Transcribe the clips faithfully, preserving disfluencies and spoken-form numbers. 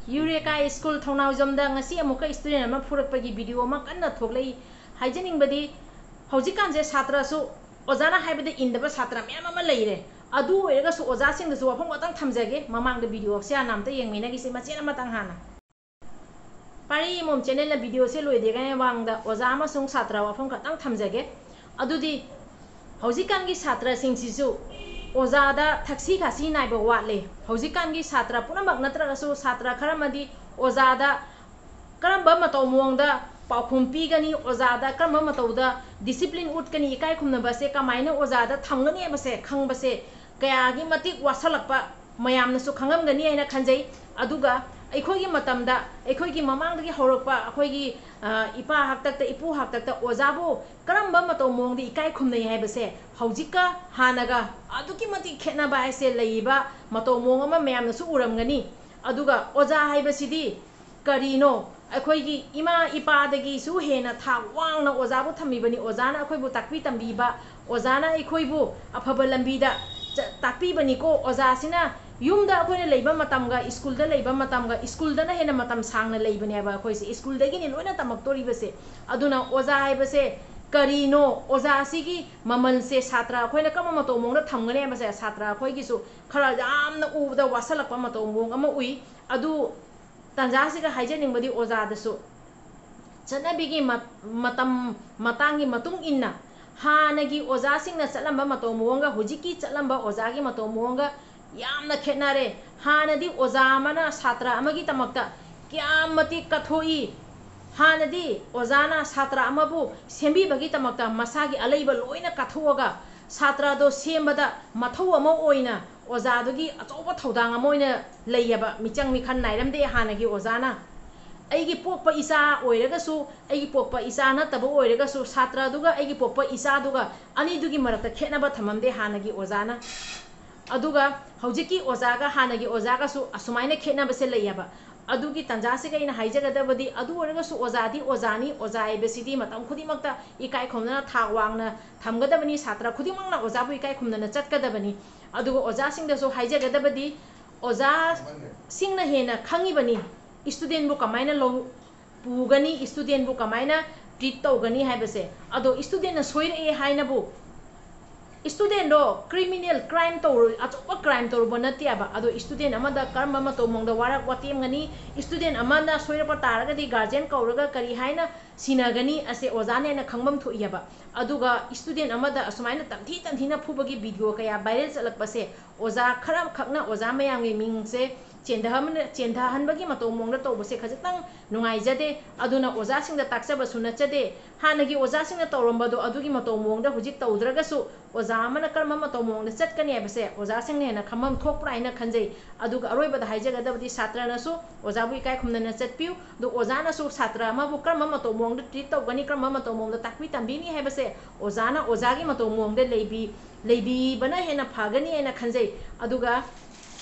ꯌꯨꯔꯦꯀꯥ school ꯊꯧꯅꯥꯎꯖꯝꯗ ꯉꯁꯤ ꯑꯃꯨꯛꯀ student ꯑꯃ ꯐꯨꯔꯛꯄꯒꯤ video ꯑꯃ ꯀꯟꯅ ꯊꯣꯛꯂꯛꯏ꯫ ꯍꯥꯏꯖꯅꯤꯡꯕꯗꯤ, ꯍꯧꯖꯤꯛꯀꯥꯟꯁꯦ ꯁꯥꯇ꯭ꯔꯁꯨ ꯑꯣꯖꯥꯅ ꯍꯥꯏꯕꯗ ꯏꯟꯗꯕ ꯁꯥꯇ꯭ꯔ ꯃꯌꯥꯝ ꯑꯃ ꯂꯩꯔꯦ꯫ ꯑꯗꯨ ꯑꯣꯏꯔꯒꯁꯨ ꯑꯣꯖꯥꯁꯤꯡꯗꯁꯨ ꯋꯥꯐꯝ ꯈꯛꯇꯪ ꯊꯝꯖꯒꯦ꯫ ꯃꯃꯥꯡꯗ video ꯁꯦ ꯍꯥꯟꯅ ꯑꯝꯇ ꯌꯦꯡꯃꯤꯟꯅꯈꯤꯁꯦ, ꯃꯆꯦꯠ ꯑꯃꯇꯪ ꯍꯥꯟꯅ꯫ ꯄꯥꯔꯤ ꯏꯃꯣꯝ channel ꯅ video ꯁꯦ ꯂꯣꯏꯗ꯭ꯔꯤꯉꯩ ꯃꯃꯥꯡꯗ ꯑꯣꯖꯥ ꯑꯃꯁꯨꯡ ꯁꯥꯇ꯭ꯔ ꯋꯥꯐꯝ ꯈꯛꯇꯪ ꯊꯝꯖꯒꯦ꯫ ꯑꯗꯨꯗꯤ ꯍꯧꯖꯤꯛꯀꯥꯟꯒꯤ ꯁꯥꯇ꯭ꯔꯁꯤꯡꯁꯤꯁꯨ ꯑꯣꯖꯥꯗ ꯊꯛꯁꯤ ꯈꯥꯁꯤ ꯅꯥꯏꯕ ꯋꯥꯠꯂꯦ꯫ ꯍꯧꯖꯤꯛꯀꯥꯟꯒꯤ ꯁꯥꯇ꯭ꯔ ꯄꯨꯝꯅꯃꯛ ꯅꯠꯇ꯭ꯔꯒꯁꯨ ꯁꯥꯇ꯭ꯔ ꯈꯔ ꯑꯃꯗꯤ ꯑꯣꯖꯥꯗ ꯀꯔꯝꯕ ꯃꯇꯧ ꯃꯑꯣꯡꯗ ꯄꯥꯎꯈꯨꯝ ꯄꯤꯒꯅꯤ, ꯑꯣꯖꯥꯗ ꯀꯔꯝꯕ ꯃꯇꯧꯗ discipline ꯎꯠꯀꯅꯤ, ꯏꯀꯥꯏ ꯈꯨꯝꯅꯕꯁꯦ ꯀꯃꯥꯏꯅ ꯑꯣꯖꯥꯗ ꯊꯝꯒꯅꯤ ꯍꯥꯏꯕꯁꯦ ꯈꯪꯕꯁꯦ ꯀꯌꯥꯒꯤ ꯃꯇꯤꯛ ꯋꯥꯁꯜꯂꯛꯄ ꯃꯌꯥꯝꯅꯁꯨ ꯈꯪꯉꯝꯒꯅꯤ ꯍꯥꯏꯅ ꯈꯟꯖꯩ꯫ ꯑꯗꯨꯒ ꯑꯩꯈꯣꯏꯒꯤ ꯃꯇꯝꯗ, ꯑꯩꯈꯣꯏꯒꯤ ꯃꯃꯥꯡꯗꯒꯤ ꯍꯧꯔꯛꯄ ꯑꯩꯈꯣꯏꯒꯤ, ꯑ, ꯏꯄꯥ ꯍꯥꯛꯇꯛꯇ, ꯏꯄꯨ ꯍꯥꯛꯇꯛꯇ ꯑꯣꯖꯥꯕꯨ ꯀꯔꯝꯕ ꯃꯇꯧ ꯃꯑꯣꯡꯗ ꯏꯀꯥꯏ ꯈꯨꯝꯅꯩ ꯍꯥꯏꯕꯁꯦ ꯍꯧꯖꯤꯛꯀ ꯍꯥꯟꯅꯒ ꯑꯗꯨꯛꯀꯤ ꯃꯇꯤꯛ ꯈꯦꯠꯅꯕ ꯍꯥꯏꯁꯦ ꯂꯩꯔꯤꯕ ꯃꯇꯧ ꯃꯑꯣꯡ ꯑꯃ ꯃꯌꯥꯝꯅꯁꯨ ꯎꯔꯝꯒꯅꯤ꯫ ꯑꯗꯨꯒ ꯑꯣꯖꯥ ꯍꯥꯏꯕꯁꯤꯗꯤ ꯀꯔꯤꯅꯣ? ꯑꯩꯈꯣꯏꯒꯤ ꯏꯃꯥ ꯏꯄꯥꯗꯒꯤꯁꯨ ꯍꯦꯟꯅ ꯊꯥꯛ ꯋꯥꯡꯅ ꯑꯣꯖꯥꯕꯨ ꯊꯝꯃꯤꯕꯅꯤ꯫ ꯑꯣꯖꯥꯅ ꯑꯩꯈꯣꯏꯕꯨ ꯇꯥꯛꯄꯤ ꯇꯝꯕꯤꯕ, ꯑꯣꯖꯥꯅ ꯑꯩꯈꯣꯏꯕꯨ ꯑꯐꯕ ꯂꯝꯕꯤꯗ ꯆ-, ꯇꯥꯛꯄꯤꯕꯅꯤꯀꯣ꯫ ꯑꯣꯖꯥꯁꯤꯅ ꯌꯨꯝꯗ ꯑꯩꯈꯣꯏꯅ ꯂꯩꯕ ꯃꯇꯝꯒ ꯁ꯭ꯀꯨꯜꯗ ꯂꯩꯕ ꯃꯇꯝꯒ, ꯁ꯭ꯀꯨꯜꯗꯅ ꯍꯦꯟꯅ ꯃꯇꯝ ꯁꯥꯡꯅ ꯂꯩꯕꯅꯦꯕ ꯑꯩꯈꯣꯏꯁꯦ, ꯁ꯭ꯀꯨꯜꯗꯒꯤꯅꯤ ꯂꯣꯏꯅ ꯇꯝꯃꯛꯇꯣꯔꯤꯕꯁꯦ꯫ ꯑꯗꯨꯅ ꯑꯣꯖꯥ ꯍꯥꯏꯕꯁꯦ ꯀꯔꯤꯅꯣ? ꯑꯣꯖꯥꯁꯤꯒꯤ ꯃꯃꯜꯁꯦ ꯁꯥꯇ꯭ꯔ ꯑꯩꯈꯣꯏꯅ ꯀꯔꯝꯕ ꯃꯇꯧ ꯃꯑꯣꯡꯗ ꯊꯝꯒꯅꯤ ꯍꯥꯏꯕꯁꯦ ꯁꯥꯇ꯭ꯔ ꯑꯩꯈꯣꯏꯒꯤꯁꯨ ꯈꯔ ꯌꯥꯝꯅ ꯎꯕꯗ ꯋꯥꯁꯜꯂꯛꯄ ꯃꯇꯧ ꯃꯑꯣꯡ ꯑꯃ ꯎꯏ꯫ ꯑꯗꯨ ꯇꯥꯟꯖꯥꯁꯤꯒ ꯍꯥꯏꯖꯅꯤꯡꯕꯗꯤ ꯑꯣꯖꯥꯗꯁꯨ ꯆꯠꯅꯕꯤꯒꯤ ꯃ-, ꯃꯇꯝ ꯃꯇꯥꯡꯒꯤ ꯃꯇꯨꯡ ꯏꯟꯅ ꯍꯥꯟꯅꯒꯤ ꯑꯣꯖꯥꯁꯤꯡꯅ ꯆꯠꯂꯝꯕ ꯃꯇꯧ ꯃꯑꯣꯡꯒ ꯍꯧꯖꯤꯛꯀꯤ ꯆꯠꯂꯝꯕ ꯑꯣꯖꯥꯒꯤ ꯃꯇꯧ ꯃꯑꯣꯡꯒ ꯌꯥꯝꯅ ꯈꯦꯠꯅꯔꯦ꯫ ꯍꯥꯟꯅꯗꯤ ꯑꯣꯖꯥ ꯑꯃꯅ ꯁꯥꯇ꯭ꯔ ꯑꯃꯒꯤꯗꯃꯛꯇ ꯀꯌꯥꯝ ꯃꯇꯤꯛ ꯀꯠꯊꯣꯛꯏ꯫ ꯍꯥꯟꯅꯗꯤ ꯑꯣꯖꯥꯅ ꯁꯥꯇ꯭ꯔ ꯑꯃꯕꯨ ꯁꯦꯝꯕꯤꯕꯒꯤꯗꯃꯛꯇ ꯃꯁꯥꯒꯤ ꯑꯂꯩꯕ ꯂꯣꯏꯅ ꯀꯠꯊꯣꯛꯑꯒ ꯁꯥꯇ꯭ꯔꯗꯣ ꯁꯦꯝꯕꯗ ꯃꯊꯧ ꯑꯃ ꯑꯣꯏꯅ ꯑꯣꯖꯥꯗꯨꯒꯤ ꯑꯆꯧꯕ ꯊꯧꯗꯥꯡ ꯑꯃ ꯑꯣꯏꯅ ꯂꯩꯌꯦꯕ, ꯃꯤꯆꯪ ꯃꯤꯈꯟ ꯅꯥꯏꯔꯝꯗꯦ ꯍꯥꯟꯅꯒꯤ ꯑꯣꯖꯥꯅ꯫ ꯑꯩꯒꯤ ꯄꯣꯛꯄ ꯏꯆꯥ ꯑꯣꯏꯔꯒꯁꯨ, ꯑꯩꯒꯤ ꯄꯣꯛꯄ ꯏꯆꯥ ꯅꯠꯇꯕ ꯑꯣꯏꯔꯒꯁꯨ, ꯁꯥꯇ꯭ꯔꯗꯨꯒ ꯑꯩꯒꯤ ꯄꯣꯛꯄ ꯏꯆꯥꯗꯨꯒ ꯑꯅꯤꯗꯨꯒꯤ ꯃꯔꯛꯇ ꯈꯦꯠꯅꯕ ꯊꯝꯃꯝꯗꯦ ꯍꯥꯟꯅꯒꯤ ꯑꯣꯖꯥꯅ꯫ ꯑꯗꯨꯒ ꯍꯧꯖꯤꯛꯀꯤ ꯑꯣꯖꯥꯒ ꯍꯥꯟꯅꯒꯤ ꯑꯣꯖꯥꯒꯁꯨ ꯑꯁꯨꯃꯥꯏꯅ ꯈꯦꯠꯅꯕꯁꯦ ꯂꯩꯌꯦꯕ꯫ ꯑꯗꯨꯒꯤ ꯇꯥꯟꯖꯥꯁꯤꯒ ꯑꯩꯅ ꯍꯥꯏꯖꯒꯗꯕꯗꯤ, ꯑꯗꯨ ꯑꯣꯏꯔꯒꯁꯨ ꯑꯣꯖꯥꯗꯤ ꯑꯣꯖꯥꯅꯤ, ꯑꯣꯖꯥ ꯍꯥꯏꯕꯁꯤꯗꯤ ꯃꯇꯝ ꯈꯨꯗꯤꯡꯃꯛꯇ ꯏꯀꯥꯏ ꯈꯨꯝꯅꯅ ꯊꯥꯛ ꯋꯥꯡꯅ ꯊꯝꯒꯗꯕꯅꯤ, ꯁꯥꯇ꯭ꯔ ꯈꯨꯗꯤꯡꯃꯛꯅ ꯑꯣꯖꯥꯕꯨ ꯏꯀꯥꯏ ꯈꯨꯝꯅꯅ ꯆꯠꯀꯗꯕꯅꯤ꯫ ꯑꯗꯨꯒ ꯑꯣꯖꯥꯁꯤꯡꯗꯁꯨ ꯍꯥꯏꯖꯒꯗꯕꯗꯤ, ꯑꯣꯖꯥꯁꯤꯡꯅ ꯍꯦꯟꯅ ꯈꯪꯉꯤꯕꯅꯤ, studentꯕꯨ ꯀꯃꯥꯏꯅ ꯂꯧ ꯄꯨꯒꯅꯤ, studentꯕꯨ ꯀꯃꯥꯏꯅ treat ꯇꯧꯒꯅꯤ ꯍꯥꯏꯕꯁꯦ꯫ ꯑꯗꯣ studentꯅ ꯁꯣꯏꯔꯛꯑꯦ ꯍꯥꯏꯅꯕꯨ studentꯗꯣ criminal crime ꯇꯧꯔꯨ ꯑꯆꯧꯕ crime ꯇꯧꯔꯨꯕ ꯅꯠꯇꯦꯕ꯫ ꯑꯗꯣ student ꯑꯃꯗ ꯀꯔꯝꯕ ꯃꯇꯧ ꯃꯑꯣꯡꯗ ꯋꯥꯔꯛ ꯋꯥꯇꯦꯝꯒꯅꯤ, student ꯑꯃꯅ ꯁꯣꯏꯔꯛꯄ ꯇꯥꯔꯒꯗꯤ guardian ꯀꯧꯔꯒ ꯀꯔꯤ ꯍꯥꯏꯅ ꯁꯤꯟꯅꯒꯅꯤ ꯑꯁꯦ ꯑꯣꯖꯥꯅ ꯍꯦꯟꯅ ꯈꯪꯐꯝ ꯊꯣꯛꯏꯑꯕ꯫ ꯑꯗꯨꯒ student ꯑꯃꯗ ꯑꯁꯨꯃꯥꯏꯅ ꯇꯝꯊꯤ ꯇꯝꯊꯤꯅ ꯐꯨꯕꯒꯤ video ꯀꯌꯥ viral ꯆꯠꯂꯛꯄꯁꯦ ꯑꯣꯖꯥ ꯈꯔꯈꯛꯅ, ꯑꯣꯖꯥ ꯃꯌꯥꯝꯒꯤ ꯃꯤꯡꯁꯦ ꯆꯦꯟꯊꯍꯟꯕꯅ-, ꯆꯦꯟꯊꯍꯟꯕꯒꯤ ꯃꯇꯧ ꯃꯑꯣꯡꯗ ꯇꯧꯕꯁꯦ ꯈꯖꯤꯛꯇꯪ ꯅꯨꯡꯉꯥꯏꯖꯗꯦ꯫ ꯑꯗꯨꯅ ꯑꯣꯖꯥꯁꯤꯡꯗ ꯇꯥꯛꯆꯕꯁꯨ ꯅꯠꯆꯗꯦ꯫ ꯍꯥꯟꯅꯒꯤ ꯑꯣꯖꯥꯁꯤꯡꯅ ꯇꯧꯔꯝꯕꯗꯣ ꯑꯗꯨꯒꯤ ꯃꯇꯧ ꯃꯑꯣꯡꯗ ꯍꯧꯖꯤꯛ ꯇꯧꯗ꯭ꯔꯒꯁꯨ ꯑꯣꯖꯥ ꯑꯃꯅ ꯀꯔꯝꯕ ꯃꯇꯧ ꯃꯑꯣꯡꯗ ꯆꯠꯀꯅꯤ ꯍꯥꯏꯕꯁꯦ ꯑꯣꯖꯥꯁꯤꯡꯅ ꯍꯦꯟꯅ ꯈꯪꯐꯝ ꯊꯣꯛꯄ꯭ꯔꯥ ꯍꯥꯏꯅ ꯈꯟꯖꯩ꯫ ꯑꯗꯨꯒ ꯑꯔꯣꯏꯕꯗ ꯍꯥꯏꯖꯒꯗꯕꯗꯤ ꯁꯥꯇ꯭ꯔꯅꯁꯨ ꯑꯣꯖꯥꯕꯨ ꯏꯀꯥꯏ ꯈꯨꯝꯅꯅ ꯆꯠꯄꯤꯌꯨ꯫ ꯑꯗꯨ ꯑꯣꯖꯥꯅꯁꯨ ꯁꯥꯇ꯭ꯔ ꯑꯃꯕꯨ ꯀꯔꯝꯕ ꯃꯇꯧ ꯃꯑꯣꯡꯗ treat ꯇꯧꯒꯅꯤ, ꯀꯔꯝꯕ ꯃꯇꯧ ꯃꯑꯣꯡꯗ ꯇꯥꯛꯄꯤ ꯇꯝꯕꯤꯅꯤ ꯍꯥꯏꯕꯁꯦ ꯑꯣꯖꯥꯅ ꯑꯣꯖꯥꯒꯤ ꯃꯇꯧ ꯃꯑꯣꯡꯗ ꯂꯩꯕꯤ-, ꯂꯩꯕꯤꯕꯅ ꯍꯦꯟꯅ ꯐꯒꯅꯤ ꯍꯥꯏꯅ ꯈꯟꯖꯩ꯫ ꯑꯗꯨꯒ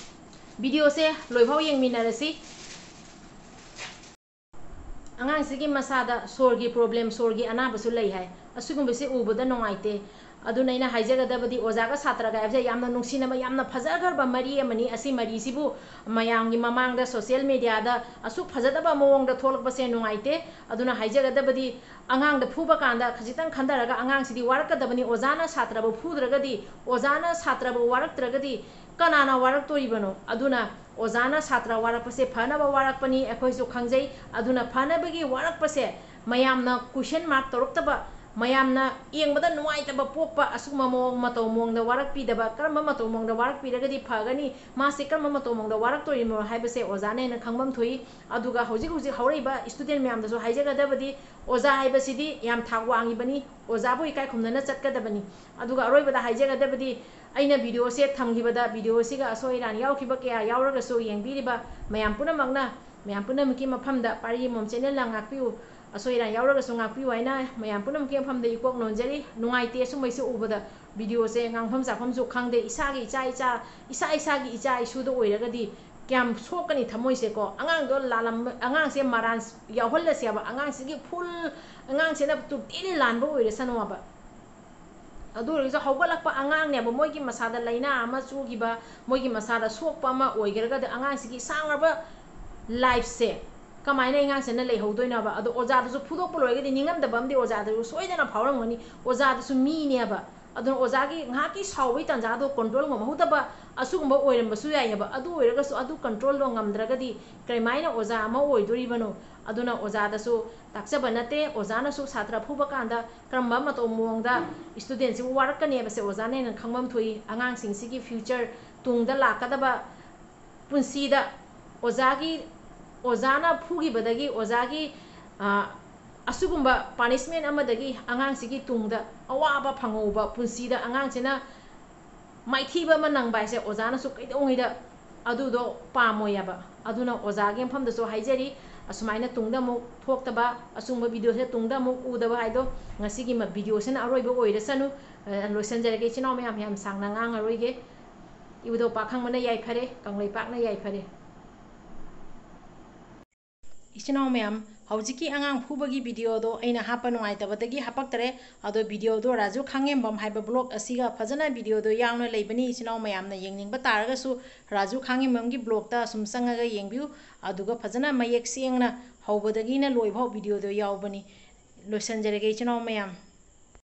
videoꯁꯦ ꯂꯣꯏꯐꯥꯎ ꯌꯦꯡꯃꯤꯟꯅꯔꯁꯤ꯫ ꯑꯉꯥꯡꯁꯤꯒꯤ ꯃꯁꯥꯗ ꯁꯣꯔꯒꯤ problem, ꯁꯣꯔꯒꯤ ꯑꯅꯥꯕꯁꯨ ꯂꯩ ꯍꯥꯏ꯫ ꯑꯁꯤꯒꯨꯝꯕꯁꯤ ꯎꯕꯗ ꯅꯨꯡꯉꯥꯏꯇꯦ꯫ ꯑꯗꯨꯅ ꯑꯩꯅ ꯍꯥꯏꯖꯒꯗꯕꯗꯤ ꯑꯣꯖꯥꯒ ꯁꯥꯇ꯭ꯔꯒ ꯍꯥꯏꯕꯁꯦ ꯌꯥꯝꯅ ꯅꯨꯡꯁꯤꯅꯕ, ꯌꯥꯝꯅ ꯐꯖꯈ꯭ꯔꯕ ꯃꯔꯤ ꯑꯃꯅꯤ꯫ ꯑꯁꯤ ꯃꯔꯤꯁꯤꯕꯨ ꯃꯌꯥꯝꯒꯤ ꯃꯃꯥꯡꯗ social mediaꯗ ꯑꯁꯨꯛ ꯐꯖꯗꯕ ꯃꯑꯣꯡꯗ ꯊꯣꯛꯂꯛꯄꯁꯦ ꯅꯨꯡꯉꯥꯏꯇꯦ꯫ ꯑꯗꯨꯅ ꯍꯥꯏꯖꯒꯗꯕꯗꯤ ꯑꯉꯥꯡꯗ ꯐꯨꯕ ꯀꯥꯟꯗ ꯈꯖꯤꯛꯇꯪ ꯈꯟꯊꯔꯒ ꯑꯉꯥꯡꯁꯤꯗꯤ ꯋꯥꯔꯛꯀꯗꯕꯅꯤ꯫ ꯑꯣꯖꯥꯅ ꯁꯥꯇ꯭ꯔꯕꯨ ꯐꯨꯗ꯭ꯔꯒꯗꯤ, ꯑꯣꯖꯥꯅ ꯁꯥꯇ꯭ꯔꯕꯨ ꯋꯥꯔꯛꯇ꯭ꯔꯒꯗꯤ ꯀꯅꯥꯅ ꯋꯥꯔꯛꯇꯣꯔꯤꯕꯅꯣ? ꯑꯗꯨꯅ ꯑꯣꯖꯥꯅ ꯁꯥꯇ꯭ꯔ ꯋꯥꯔꯛꯄꯁꯦ ꯐꯅꯕ ꯋꯥꯔꯛꯄꯅꯤ, ꯑꯩꯈꯣꯏꯁꯨ ꯈꯪꯖꯩ꯫ ꯑꯗꯨꯅ ꯐꯅꯕꯒꯤ ꯋꯥꯔꯛꯄꯁꯦ ꯃꯌꯥꯝꯅ question mark ꯇꯧꯔꯛꯇꯕ, ꯃꯌꯥꯝꯅ ꯌꯦꯡꯕꯗ ꯅꯨꯡꯉꯥꯏꯇꯕ ꯄꯣꯛꯄ ꯑꯁꯨꯝꯕ ꯃꯑꯣꯡ ꯃꯇꯧ ꯃꯑꯣꯡꯗ ꯋꯥꯔꯛꯄꯤꯗꯕ, ꯀꯔꯝꯕ ꯃꯇꯧ ꯃꯑꯣꯡꯗ ꯋꯥꯔꯛꯄꯤꯔꯒꯗꯤ ꯐꯒꯅꯤ, ꯃꯥꯁꯦ ꯀꯔꯝꯕ ꯃꯇꯧ ꯃꯑꯣꯡꯗ ꯋꯥꯔꯛꯇꯣꯔꯤꯕꯅꯣ ꯍꯥꯏꯕꯁꯦ ꯑꯣꯖꯥꯅ ꯍꯦꯟꯅ ꯈꯪꯐꯝ ꯊꯣꯛꯏ꯫ ꯑꯗꯨꯒ ꯍꯧꯖꯤꯛ ꯍꯧꯖꯤꯛ ꯍꯧꯔꯛꯏꯕ student ꯃꯌꯥꯝꯗꯁꯨ ꯍꯥꯏꯖꯒꯗꯕꯗꯤ ꯑꯣꯖꯥ ꯍꯥꯏꯕꯁꯤꯗꯤ ꯌꯥꯝ ꯊꯥꯛ ꯋꯥꯡꯉꯤꯕꯅꯤ, ꯑꯣꯖꯥꯕꯨ ꯏꯀꯥꯏ ꯈꯨꯝꯅꯅ ꯆꯠꯀꯗꯕꯅꯤ꯫ ꯑꯗꯨꯒ ꯑꯔꯣꯏꯕꯗ ꯍꯥꯏꯖꯒꯗꯕꯗꯤ ꯑꯩꯅ videoꯁꯦ ꯊꯝꯈꯤꯕꯗ videoꯁꯤꯒ ꯑꯁꯣꯏ ꯑꯔꯥꯟ ꯌꯥꯎꯈꯤꯕ ꯀꯌꯥ ꯌꯥꯎꯔꯒꯁꯨ ꯌꯦꯡꯕꯤꯔꯤꯕ ꯃꯌꯥꯝ ꯄꯨꯝꯅꯃꯛꯅ, ꯃꯌꯥꯝ ꯄꯨꯝꯅꯃꯛꯀꯤ ꯃꯐꯝꯗ ꯄꯥꯔꯤ ꯃꯣꯝ channelꯅ ꯉꯥꯛꯄꯤꯌꯨ, ꯑꯁꯣꯏ ꯑꯔꯥꯟ ꯌꯥꯎꯔꯒꯁꯨ ꯉꯥꯛꯄꯤꯌꯨ ꯍꯥꯏꯅ ꯃꯌꯥꯝ ꯄꯨꯝꯅꯃꯛꯀꯤ ꯃꯐꯝꯗ ꯏꯀꯣꯛ ꯅꯣꯟꯖꯔꯤ꯫ ꯅꯨꯡꯉꯥꯏꯇꯦ ꯑꯁꯨꯝꯕꯩꯁꯦ ꯎꯕꯗ꯫ Videoꯁꯦ ꯉꯥꯡꯐꯝ ꯆꯥꯐꯝꯁꯨ ꯈꯪꯗꯦ꯫ ꯏꯁꯥꯒꯤ ꯏꯆꯥ ꯏꯆꯥ, ꯏꯁꯥ ꯏꯁꯥꯒꯤ ꯏꯆꯥ ꯏꯁꯨꯗ ꯑꯣꯏꯔꯒꯗꯤ ꯀꯌꯥꯝ ꯁꯣꯛꯀꯅꯤ ꯊꯃꯣꯏꯁꯦꯀꯣ꯫ ꯑꯉꯥꯡꯗꯣ ꯂꯥꯜꯂꯝ-, ꯑꯉꯥꯡꯁꯦ ꯃꯔꯥꯟ ꯌꯥꯎꯍꯜꯂꯁꯦꯕ꯫ ꯑꯉꯥꯡꯁꯤꯒꯤ full, ꯑꯉꯥꯡꯁꯤꯅ totally ꯂꯥꯟꯕ ꯑꯣꯏꯔꯁꯅꯣꯕ꯫ ꯑꯗꯨ ꯑꯣꯏꯔꯒꯁꯨ ꯍꯧꯒꯠꯂꯛꯄ ꯑꯉꯥꯡꯅꯦꯕ, ꯃꯣꯏꯒꯤ ꯃꯁꯥꯗ ꯂꯥꯏꯅꯥ ꯑꯃ ꯆꯨꯈꯤꯕ, ꯃꯣꯏꯒꯤ ꯃꯁꯥꯗ ꯁꯣꯛꯄ ꯑꯃ ꯑꯣꯏꯈ꯭ꯔꯒꯗꯤ ꯑꯉꯥꯡꯁꯤꯒꯤ ꯁꯥꯡꯂꯕ ꯂꯥꯏꯐꯁꯦ ꯀꯃꯥꯏꯅ ꯑꯉꯥꯡꯁꯤꯅ ꯂꯩꯍꯧꯗꯣꯏꯅꯣꯕ? ꯑꯗꯣ ꯑꯣꯖꯥꯗꯨꯁꯨ ꯐꯨꯗꯣꯛꯄ ꯂꯣꯏꯔꯒꯗꯤ ꯅꯤꯡꯉꯝꯗꯕ ꯑꯃꯗꯤ ꯑꯣꯖꯥꯗꯨꯁꯨ ꯁꯣꯏꯗꯅ ꯐꯥꯎꯔꯝꯒꯅꯤ꯫ ꯑꯣꯖꯥꯗꯨꯁꯨ ꯃꯤꯅꯦꯕ꯫ ꯑꯗꯨꯅ ꯑꯣꯖꯥꯒꯤ ꯉꯥꯏꯍꯥꯛꯀꯤ ꯁꯥꯎꯕꯒꯤ ꯇꯥꯟꯖꯥꯗꯣ ꯀꯣꯟꯇ꯭ꯔꯣꯜ ꯉꯝꯍꯧꯗꯕ ꯑꯁꯤꯒꯨꯝꯕ ꯑꯣꯏꯔꯝꯕꯁꯨ ꯌꯥꯏꯑꯕ꯫ ꯑꯗꯨ ꯑꯣꯏꯔꯒꯁꯨ ꯑꯗꯨ ꯀꯟꯇ꯭ꯔꯣꯜꯗꯣ ꯉꯝꯗ꯭ꯔꯒꯗꯤ ꯀꯔꯝꯍꯥꯏꯅ ꯑꯣꯖꯥ ꯑꯃ ꯑꯣꯏꯗꯣꯔꯤꯕꯅꯣ? ꯑꯗꯨꯅ ꯑꯣꯖꯥꯗꯁꯨ ꯇꯥꯛꯆꯕ ꯅꯠꯇꯦ, ꯑꯣꯖꯥꯅꯁꯨ ꯁꯥꯇ꯭ꯔ ꯐꯨꯕ ꯀꯥꯟꯗ ꯀꯔꯝꯕ ꯃꯇꯧ ꯃꯑꯣꯡꯗ ꯏꯁꯇꯨꯗꯦꯟꯁꯤꯕꯨ ꯋꯥꯔꯛꯀꯅꯤ ꯍꯥꯏꯕꯁꯦ ꯑꯣꯖꯥꯅ ꯍꯦꯟꯅ ꯈꯪꯐꯝ ꯊꯣꯛꯏ꯫ ꯑꯉꯥꯡꯁꯤꯡꯁꯤꯒꯤ ꯐ꯭ꯌꯨꯆꯔ, ꯇꯨꯡꯗ ꯂꯥꯛꯀꯗꯕ ꯄꯨꯟꯁꯤꯗ ꯑꯣꯖꯥꯒꯤ, ꯑꯣꯖꯥꯅ ꯐꯨꯈꯤꯕꯗꯒꯤ ꯑꯣꯖꯥꯒꯤ, ꯑ, ꯑꯁꯤꯒꯨꯝꯕ ꯄꯥꯅꯤꯁꯃꯦꯟ ꯑꯃꯗꯒꯤ ꯑꯉꯥꯡꯁꯤꯒꯤ ꯇꯨꯡꯗ ꯑꯋꯥꯕ ꯐꯪꯍꯧꯕ, ꯄꯨꯟꯁꯤꯗ ꯑꯉꯥꯡꯁꯤꯅ ꯃꯥꯏꯊꯤꯕ ꯑꯃ ꯅꯪꯕ ꯍꯥꯏꯁꯦ ꯑꯣꯖꯥꯅꯁꯨ ꯀꯩꯗꯧꯉꯩꯗ ꯑꯗꯨꯗꯣ ꯄꯥꯝꯃꯣꯏ ꯍꯥꯏꯕ꯫ ꯑꯗꯨꯅ ꯑꯣꯖꯥꯒꯤ ꯃꯐꯝꯗꯁꯨ ꯍꯥꯏꯖꯔꯤ, ꯑꯁꯨꯃꯥꯏꯅ ꯇꯨꯡꯗ ꯑꯃꯨꯛ ꯊꯣꯛꯇꯕ, ꯑꯁꯨꯝꯕ ꯚꯤꯗꯤꯑꯣꯁꯦ ꯇꯨꯡꯗ ꯑꯃꯨꯛ ꯎꯗꯕ ꯍꯥꯏꯗꯣ ꯉꯁꯤꯒꯤ ꯃ-, ꯚꯤꯗꯤꯑꯣꯁꯤꯅ ꯑꯔꯣꯏꯕ ꯑꯣꯏꯔꯁꯅꯨ꯫ ꯑ, ꯂꯣꯏꯁꯤꯟꯖꯔꯒꯦ ꯏꯆꯤꯟ ꯏꯅꯥꯎ ꯃꯌꯥꯝ, ꯌꯥꯝ ꯁꯥꯡꯅ ꯉꯥꯡꯉꯔꯣꯏꯒꯦ꯫ ꯏꯕꯨꯙꯧ ꯄꯥꯈꯪꯕꯅ ꯌꯥꯏꯐꯔꯦ, ꯀꯪꯂꯩꯄꯥꯛꯅ ꯌꯥꯏꯐꯔꯦ꯫ ꯏꯆꯤꯟ ꯏꯅꯥꯎ ꯃꯌꯥꯝ, ꯍꯧꯖꯤꯛꯀꯤ ꯑꯉꯥꯡ ꯐꯨꯕꯒꯤ ꯚꯤꯗꯤꯑꯣꯗꯣ ꯑꯩꯅ ꯍꯥꯞꯄ ꯅꯨꯡꯉꯥꯏꯇꯕꯗꯒꯤ ꯍꯥꯞꯄꯛꯇꯔꯦ꯫ ꯑꯗꯣ ꯚꯤꯗꯤꯑꯣꯗꯣ ꯔꯥꯖꯨ ꯈꯥꯡꯉꯦꯝꯕꯝ ꯍꯥꯏꯕ ꯕ꯭ꯂꯣꯒ ꯑꯁꯤꯒ ꯐꯖꯅ ꯚꯤꯗꯤꯑꯣꯗꯣ ꯌꯥꯎꯅ ꯂꯩꯕꯅꯤ꯫ ꯏꯆꯤꯟ ꯏꯅꯥꯎ ꯃꯌꯥꯝꯅ ꯌꯦꯡꯅꯤꯡꯕ ꯇꯥꯔꯒꯁꯨ ꯔꯥꯖꯨ ꯈꯥꯡꯉꯦꯝꯕꯝꯒꯤ ꯕ꯭ꯂꯣꯒꯇ ꯑꯁꯨꯝ ꯆꯪꯉꯒ ꯌꯦꯡꯕꯤꯌꯨ꯫ ꯑꯗꯨꯒ ꯐꯖꯅ ꯃꯌꯦꯛ ꯁꯦꯡꯅ ꯍꯧꯕꯗꯒꯤꯅ ꯂꯣꯏꯐꯥꯎ ꯚꯤꯗꯤꯑꯣꯗꯣ ꯌꯥꯎꯕꯅꯤ꯫ ꯂꯣꯏꯁꯤꯟꯖꯔꯒꯦ ꯏꯆꯤꯟ ꯏꯅꯥꯎ ꯃꯌꯥꯝ꯫